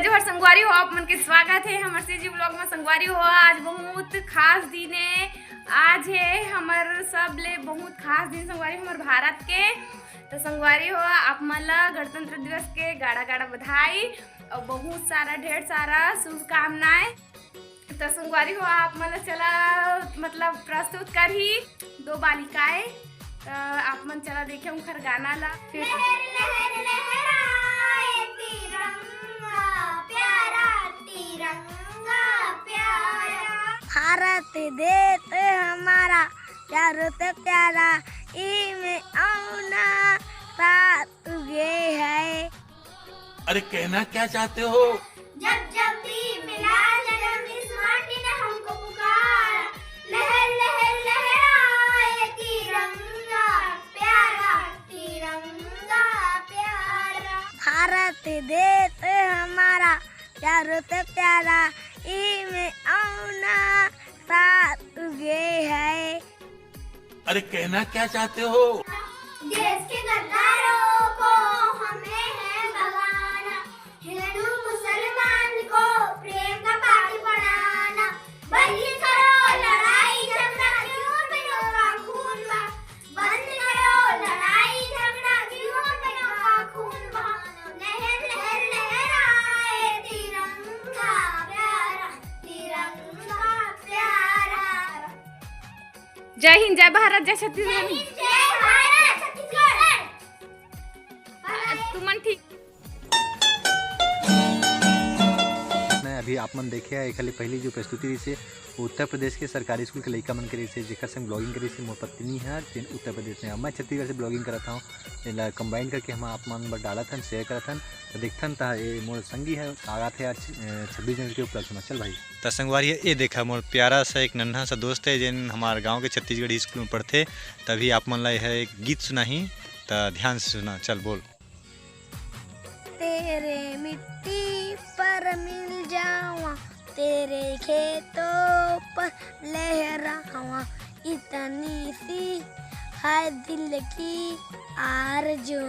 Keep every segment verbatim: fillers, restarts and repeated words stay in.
हर संगवारी हो, आप मन के स्वागत है हमर सीजी व्लॉग में। संगवारी हो, आज बहुत खास दिन है। आज है हमर सब ले बहुत खास दिन संगवारी हो, हमर भारत के। तो संगवारी हो, आप मन ला गणतंत्र दिवस के गाड़ा गाड़ा बधाई और बहुत सारा, ढेर सारा शुभकामनाएं। तो संगवारी हो, आप मन ला चला, मतलब, प्रस्तुत करही दो बालिकाएं। तो आप मन चला देखे उनकर गाना ला। फिर लहर लहर लहराए तिरंगा प्यारा, तिरंगा प्यारा। भारत देश हमारा प्यारो से प्यारा, ई में आना साथ उगे है। अरे, कहना क्या चाहते हो? जब जब भी मिला जन्म, इस माटी ने हमको पुकारा। लहर लहर लहराए तिरंगा प्यारा, तिरंगा प्यारा। भारत देश हमारा प्यारो से प्यारा, ई में आना साथ उगे है। अरे, कहना क्या चाहते हो? देश के गद्दारों को हमें है भगाना, हिंदू मुसलमान को प्रेम का पाठ पढ़ाना। बंद करो लड़ाई झगड़ा, क्यों बहन का खून बहा? बंद करो लड़ाई झगड़ा, क्यों बहन का खून बहा? लहर लहर लहराए तिरंगा प्यारा, तिरंगा प्यारा। जय हिंद, जय भारत, जय छत्तीसगढ़। जय हिंद, जय भारत, छत्तीसगढ़। तुमन ठीक। मैं अभी आप मन देखे हैं, एक हाली पहली जो प्रस्तुति रही से उत्तर प्रदेश के सरकारी स्कूल के लइका मन के रही से, जेकर संग ब्लॉगिंग करी से मोर पत्नी है, तेन उत्तर प्रदेश में। अब मैं छत्तीसगढ़ से ब्लॉगिंग करत हूँ, एला कंबाइन करके हम आप मन बर डालत हन, शेयर करत हन। तो देखथन ता ये मोर संगी है, आगात है आज, अ, छब्बीस जनवरी के उपलक्ष्य में। चल भाई। त संगवारी, ये देखा मोर प्यारा सा एक नन्हा सा दोस्त है, जेन हमार गांव के छत्तीसगढ़ी स्कूल में पढ़थे। तभी आप मन ला यह एक गीत सुनाही, त ध्यान से सुना। चल बोल। तेरे मिट्टी पर मिल जावा, तेरे खेतों पर लहरावा, इतनी सी है दिल की आरज़ू।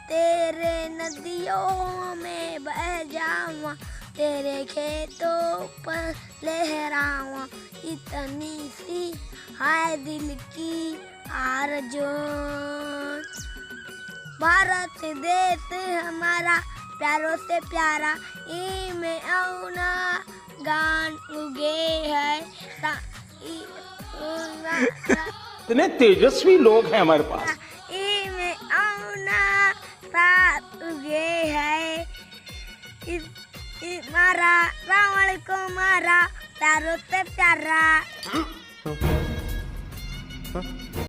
तेरे नदियों में बह जावा, तेरे खेतों पर लहरावा, इतनी सी है दिल की आरज़ू। भारत देश हमारा प्यारो से प्यारा, ई में आना गान उगे है। सा-, ई, उना, इतने तेजस्वी लोग हैं हमारे पास। ई में आना साथ उगे है। ई, ई मारा रावण को मारा, प्यारो से प्यारा।